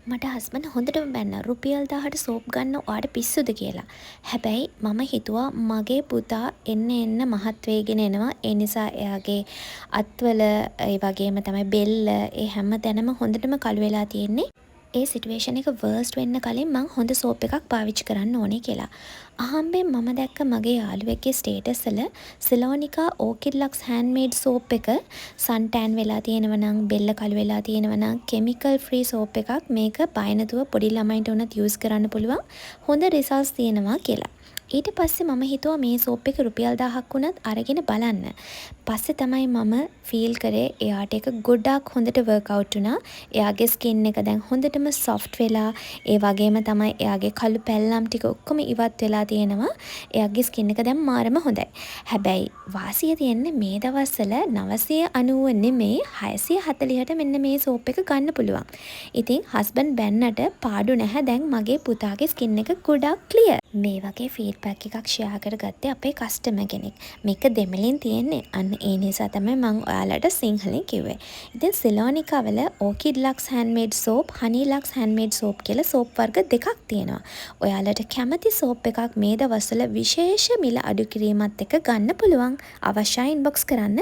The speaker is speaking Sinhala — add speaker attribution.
Speaker 1: මට හස්බන්ඩ් හොඳටම බැන්නා රුපියල් 1000ට සෝප් ගන්න ඔයාට පිස්සුද කියලා. හැබැයි මම හිතුවා මගේ පුතා එන්න එන්න මහත් වේගෙන එනවා. ඒ නිසා එයාගේ අත්වල, ඒ වගේම තමයි බෙල්ල, ඒ හැම තැනම හොඳටම කළු වෙලා තියෙන්නේ. ඒ සිටුවේෂන් එක වර්ස්ට් වෙන්න කලින් මං හොඳ සෝප් එකක් පාවිච්චි කරන්න ඕනේ කියලා. අහම්බෙන් මම දැක්ක මගේ යාළුවෙක්ගේ ස්ටේටස් වල සිලෝනිකා ඕකිඩ් ලක්ස් හෑන්ඩ්මේඩ් සෝප් එක. සන් ටෑන් වෙලා තියෙනවා නම්, බෙල්ල කළු වෙලා තියෙනවා නම්, කෙමිකල් ෆ්‍රී සෝප් එකක් මේක, බය නැතුව පොඩි ළමයින්ට වුණත් යූස් කරන්න පුළුවන්, හොඳ රිසල්ට්ස් තියෙනවා කියලා. ඊට පස්සේ මම හිතුවා මේ සෝප් එක රුපියල් 1000ක් වුණත් අරගෙන බලන්න. පස්සේ තමයි මම ෆීල් කරේ එයාට ඒක ගොඩාක් හොඳට වර්ක් අවුට් වුණා. එයාගේ ස්කින් එක දැන් හොඳටම සොෆ්ට් වෙලා, ඒ වගේම තමයි එයාගේ කළු පැල්ලම් ටික ඔක්කොම ඉවත් වෙලා තියෙනවා. එයාගේ ස්කින් එක දැන් මාරම හොඳයි. හැබැයි වාසිය තියෙන්නේ මේ දවස්වල 990 නෙමෙයි, 640ට මෙන්න මේ සෝප් එක ගන්න පුළුවන්. ඉතින් හස්බන්ඩ් බැන්නට පාඩු නැහැ, දැන් මගේ පුතාගේ ස්කින් එක ගොඩක් ක්ලියර්. මේ වගේ ෆීඩ්බැක් එකක් ෂෙයා කරගත්තේ අපේ කස්ටමර් කෙනෙක්. මේක දෙමළෙන් තියෙන්නේ. අන්න ඒ නිසා තමයි මං ඔයාලට සිංහලෙන් කිව්වේ. ඉතින් සිලෝනිකා වල ඕකිඩ් ලක්ස් හෑන්ඩ්මේඩ් සෝප්, හනි ලක්ස් හෑන්ඩ්මේඩ් සෝප් කියලා සෝප් වර්ග දෙකක් තියෙනවා. ඔයාලට කැමති සෝප් එකක් මේ දවස්වල විශේෂ මිල අඩු කිරීමත් එක්ක ගන්න පුළුවන්. අවශ්‍ය අය ඉන්බොක්ස් කරන්න.